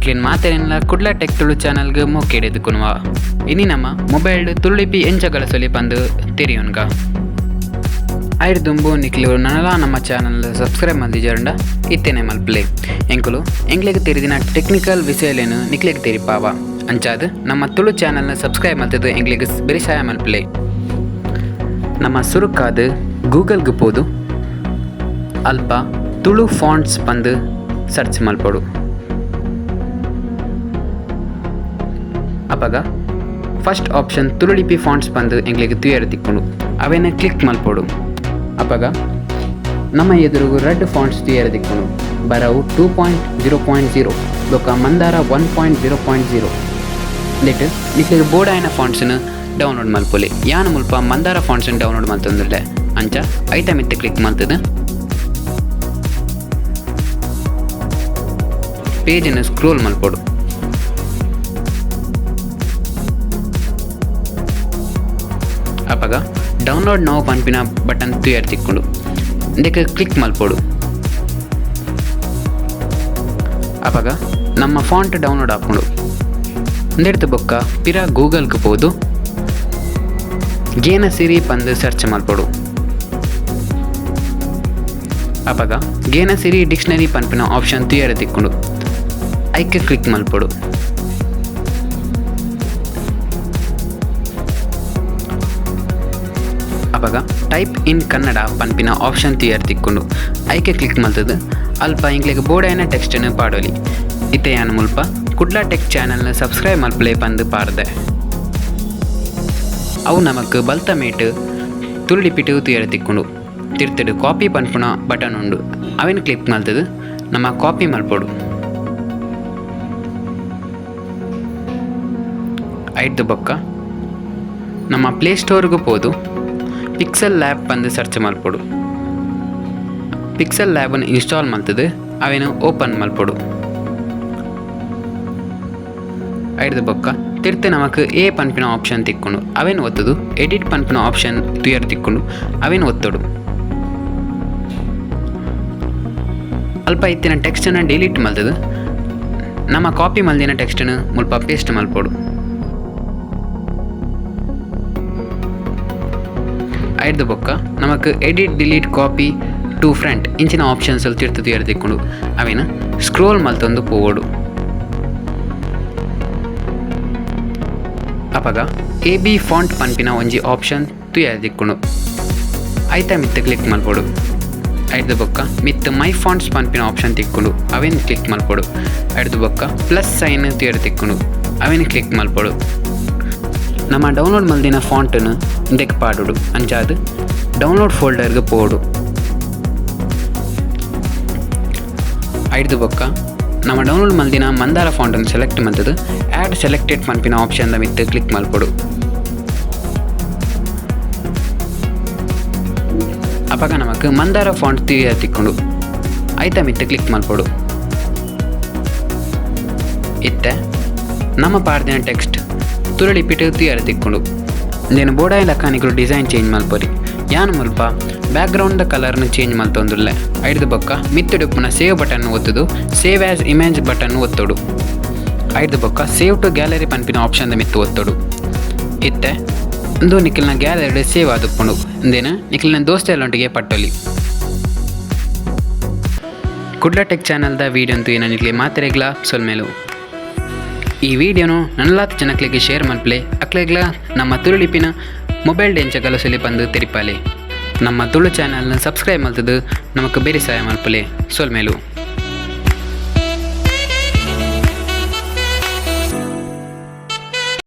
ನಿಕ್ಲೆನ್ ಮಾತೆರೆನ್ಲ Kudla tech Tulu ಚಾನಲ್ಗ್ ಮೋಕೆಡ್ ಎದುಕುನುವ. ಇನಿ ನಮ್ಮ mobile ತುಳುಲಿಪಿ ಎಂಚ ಗಲಸೊಲಿ ಪಂದ್ ತೆರಿಯೊನ್ಗ. ಐರ್ ದುಂಬು ನಿಕ್ಲು ನನಲ ನಮ್ಮ ಚಾನಲ್ ಸಬ್ಸ್ಕ್ರೈಬ್ ಮಲ್ದಿಜಾರ್ಂಡ ಇತ್ತೆನೆ ಮಲ್ಪುಲೆ. ಎಂಕುಲು ಎಂಕ್ಲೆಗ್ ತೆರಿದಿನ ಟೆಕ್ನಿಕಲ್ ವಿಷಯಲೆನ್ ನಿಕ್ಲೆಗ್ ತೆರಿಪಾವ. ಅಂಚಾದ್ ನಮ್ಮ ತುಳು ಚಾನಲ್ನ ಸಬ್ಸ್ಕ್ರೈಬ್ ಮಲ್ತುದು ಎಂಕ್ಲೆಗ್ ಬೆರಿಸಾಯ ಮಲ್ಪುಲೆ. ನಮ್ಮ ಸುರುಕಾದ್ ಗೂಗಲ್ಗ್ ಪೋದು ಅಲ್ಪ ತುಳು ಫಾಂಟ್ಸ್ ಪಂದ್ ಸರ್ಚ್ ಮಲ್ಪೊಡು. ಅಪಗ ಫಸ್ಟ್ ಆಪ್ಷನ್ ತುಳುಲಿಪಿ ಫಾಂಟ್ಸ್ ಪಂದ್ ಎಂಕ್ಲೆಗ್ ತೂಯೆರೆ ತಿಕ್ಕುಂಡು. ಅವೆನ್ ಕ್ಲಿಕ್ ಮಲ್ಪೊಡು. ಅಪಗ ನಮ್ಮ ಎದುರುಗು ರಡ್ಡ್ ಫಾಂಟ್ಸ್ ತೂಯೆರೆ ತಿಕ್ಕುಂಡು. ಬರವು 2.0.0 ಬೊಕ್ಕ ಮಂದಾರ 1.0.0. ಉಂದೆಟ್ ನಿಕ್ಲೆಗ್ ಬೋಡಾಯಿನ ಫಾಂಟ್ಸ್ನ್ ಡೌನ್ಲೋಡ್ ಮಲ್ಪೊಲಿ. ಯಾನ್ ಮುಲ್ಪ ಮಂದಾರ ಫಾಂಟ್ಸ್ನ್ ಡೌನ್ಲೋಡ್ ಮಲ್ತೊಂದುಲ್ಲೆ. ಅಂಚ ಐತ ಮಿತ್ತ್ ಕ್ಲಿಕ್ ಮಲ್ತುದು ಪೇಜ್ ನ್ ಸ್ಕ್ರೋಲ್ ಮಲ್ಪೊಡು. ಅಪಗ ಡೌನ್ಲೋಡ್ now ಪನ್ಪಿನ ಬಟನ್ ತೂಯೆರೆ ತಿಕ್ಕುಂಡು. ಉಂದೆಕ್ ಕ್ಲಿಕ್ ಮಲ್ಪೊಡು. ಅಪಗ ನಮ್ಮ ಫಾಂಟ್ ಡೌನ್ಲೋಡ್ ಆಪುಂಡು. ಉಂದೆಡ್ದ್ ಬೊಕ್ಕ ಪಿರ ಗೂಗಲ್ ಗ್ ಪೋದು ಗೇನಸಿರಿ ಪಂದ್ ಸರ್ಚ್ ಮಲ್ಪೊಡು. ಅಪಗ ಗೇನಸಿರಿ ಡಿಕ್ಷನರಿ ಪನ್ಪಿನ ಆಪ್ಷನ್ ತೂಯೆರೆ ತಿಕ್ಕುಂಡು. ಐಕ್ ಕ್ಲಿಕ್ ಮಲ್ಪೊಡು. ಅಪಗ ಟೈಪ್ ಇನ್ ಕನ್ನಡ ಪನ್ಪಿನ ಆಪ್ಷನ್ ತೂಯೆರೆ ತಿಕ್ಕುಂಡು. ಐಕ್ ಕ್ಲಿಕ್ ಮಲ್ತುದು ಅಲ್ಪ ಎಂಕ್ಲೆಗ್ ಬೋಡಾಯಿನ ಟೆಕ್ಸ್ಟ್ ನ್ ಪಾಡೊಲಿ. ಇತ್ತೆ ಯಾನ್ ಮುಲ್ಪ ಕುಡ್ಲ ಟೆಕ್ ಚಾನಲ್ ನ್ ಸಬ್ಸ್ಕ್ರೈಬ್ ಮಲ್ಪುಲೆ ಪಂದ್ ಪಾಡ್ದೆ. ಅವು ನಮಕ್ ಬಲ್ತ ಮೇಟ್ ತುಳುಲಿಪಿಟ್ ತೂಯೆರೆ ತಿಕ್ಕುಂಡು. ತಿರ್ತುಡು ಕಾಪಿ ಪನ್ಪುನ ಬಟನ್ ಉಂಡು. ಅವೆನ್ ಕ್ಲಿಕ್ ಮಲ್ತುದು ನಮ ಕಾಪಿ ಮಲ್ಪೊಡು. ಐಡ್ದ್ ಬೊಕ್ಕ ನಮ್ಮ ಪ್ಲೇ ಸ್ಟೋರ್ ಗ್ ಪೋದು ಪಿಕ್ಸೆಲ್ ಲ್ಯಾಬ್ ಪಂದ್ ಸರ್ಚ್ ಮಲ್ಪೊಡು. ಪಿಕ್ಸೆಲ್ ಲ್ಯಾಬ್ ನ್ ಇನ್ಸ್ಟಾಲ್ ಮಲ್ತುದು ಅವೆನ್ ಓಪನ್ ಮಲ್ಪೊಡು. ಐಡ್ದ್ ಬೊಕ್ಕ ತಿರ್ತ್ ನಮಕ್ ಎ ಪನ್ಪಿನ ಆಪ್ಷನ್ ತಿಕ್ಕುಂಡು. ಅವೆನ್ ಒತ್ತುದು ಎಡಿಟ್ ಪನ್ಪಿನ ಆಪ್ಷನ್ ತೂಯೆರೆ ತಿಕ್ಕುಂಡು. ಅವೆನ್ ಒತ್ತೊಡು. ಅಲ್ಪ ಇತ್ತಿನ ಟೆಕ್ಸ್ಟ್ ನ್ ಡಿಲೀಟ್ ಮಲ್ತುದು ನಮ ಕಾಪಿ ಮಲ್ದಿನ ಟೆಕ್ಸ್ಟ್ ನ್ ಮುಲ್ಪ ಪೇಸ್ಟ್ ಮಲ್ಪೊಡು. ಐಡ್ದ್ ಬೊಕ್ಕ ನಮಕ್ edit delete copy to front ಇಂಚಿನ ಆಪ್ಷನ್ಸ್ ತಿರ್ತ್ ತೂಯೆರೆ ತಿಕ್ಕುಂಡು. ಅವೆನ್ ಸ್ಕ್ರೋಲ್ ಮಲ್ತೊಂದು ಪೋವೊಡು. ಅಪಗ ಎ ಬಿ ಫಾಂಟ್ ಪನ್ಪಿನ ಒಂಜಿ ಆಪ್ಷನ್ ತೂಯೆರೆ ತಿಕ್ಕುಂಡು. ಐತ ಮಿತ್ತ್ ಕ್ಲಿಕ್ ಮಲ್ಪೊಡು. ಐಡ್ದ್ ಬೊಕ್ಕ ಮಿತ್ತ್ ಮೈ ಫಾಂಟ್ಸ್ ಪನ್ಪಿನ ಆಪ್ಷನ್ ತಿಕ್ಕುಂಡು. ಅವೆನ್ ಕ್ಲಿಕ್ ಮಲ್ಪೊಡು. ಐಡ್ದ್ ಬೊಕ್ಕ ಪ್ಲಸ್ ಸೈನ್ ತೂಯೆರೆ ತಿಕ್ಕುಂಡು. ಅವೆನ್ ಕ್ಲಿಕ್ ಮಲ್ಪೊಡು. ನಮ ಡೌನ್ಲೋಡ್ ಮಲ್ದಿನ ಫಾಂಟ್ ನ್ ಇಂದೆಕ್ ಪಾಡೊಡು. ಅಂಚಾದ್ ಡೌನ್ಲೋಡ್ ಫೋಲ್ಡರ್ ಗ್ ಪೋವೊಡು. ಐಡ್ದ್ ಬೊಕ್ಕ ನಮ ಡೌನ್ಲೋಡ್ ಮಲ್ದಿನ ಮಂದಾರ ಫಾಂಟ್ ನ್ ಸೆಲೆಕ್ಟ್ ಮಲ್ತುದು ಆಡ್ ಸೆಲೆಕ್ಟೆಡ್ ಪನ್ಪಿನ ಆಪ್ಷನ್ ದ ಮಿತ್ತ್ ಕ್ಲಿಕ್ ಮಲ್ಪೊಡು. ಅಪಗ ನಮಕ್ ಮಂದಾರ ಫಾಂಟ್ ತೂಯೆರೆ ತಿಕ್ಕುಂಡು. ಐತ ಮಿತ್ತ್ ಕ್ಲಿಕ್ ಮಲ್ಪೊಡು. ಇತ್ತೆ ನಮ ಪಾಡ್ದಿನ ಟೆಕ್ಸ್ಟ್ ತುಳುಲಿಪಿಟ್ ತೂಯೆರೆ ತಿಕ್ಕುಂಡು. ಉಂದೆನ್ ಬೋಡಾಯಿ ಲೆಕ್ಕ ನಿಕುಲು ಡಿಸೈನ್ ಚೇಂಜ್ ಮಲ್ಪೊಲಿ. ಯಾನ್ ಮುಲ್ಪ ಬ್ಯಾಕ್ಗ್ರೌಂಡ್ ದ ಕಲರ್ ನ್ ಚೇಂಜ್ ಮಲ್ತೊಂದುಲ್ಲೆ. ಐಡ್ದ್ ಬೊಕ್ಕ ಮಿತ್ತ್ ಡುಪ್ಪುನ ಸೇವ್ ಬಟನ್ ನ್ ಒತ್ತುದು ಸೇವ್ ಆಸ್ ಇಮೇಜ್ ಬಟನ್ ನ್ ಒತ್ತೊಡು. ಐಡ್ದ್ ಬೊಕ್ಕ ಸೇವ್ ಟು ಗ್ಯಾಲರಿ ಪನ್ಪಿನ ಆಪ್ಷನ್ ದ ಮಿತ್ತ್ ಒತ್ತೊಡು. ಇತ್ತೆ ಉಂದು ನಿಕಲ್ನ ಗ್ಯಾಲರಿಡ್ ಸೇವ್ ಆದುಪ್ಪುಂಡು. ಉಂದೆನ್ ನಿಕಲ್ನ ದೋಸ್ತೆರ್ನೊಟ್ಟಿಗೆ ಪಟ್ಟೊಲಿ. ಕುಡ್ಲ ಟೆಕ್ ಚಾನಲ್ ದ ವಿಡಿಯೋ ತೂಯಿನ ನಿಕ್ಲೆ ಮಾತೆರೆಗ್ಲಾ ಸೊಲ್ಮೆಲು. ಈ ವಿಡಿಯೋನು ನನಲಾತ್ ಜನಕ್ಲೆಗ್ ಶೇರ್ ಮಲ್ಪುಲೆ. ಅಕ್ಲೆಗ್ಲಾ ನಮ್ಮ ತುಳುಲಿಪಿನ ಮೊಬೈಲ್ ಡ್ ಎಂಚ ಗಲಸೊಲಿ ಪಂದ್ ತೆರಿಪಾಲೆ. ನಮ್ಮ ತುಳು ಚಾನಲ್ ನ್ ಸಬ್ಸ್ಕ್ರೈಬ್ ಮಲ್ತುದು ನಮಕ್ ಬೆರಿಸಾಯ ಮಲ್ಪುಲೆ. ಸೊಲ್ಮೆಲು.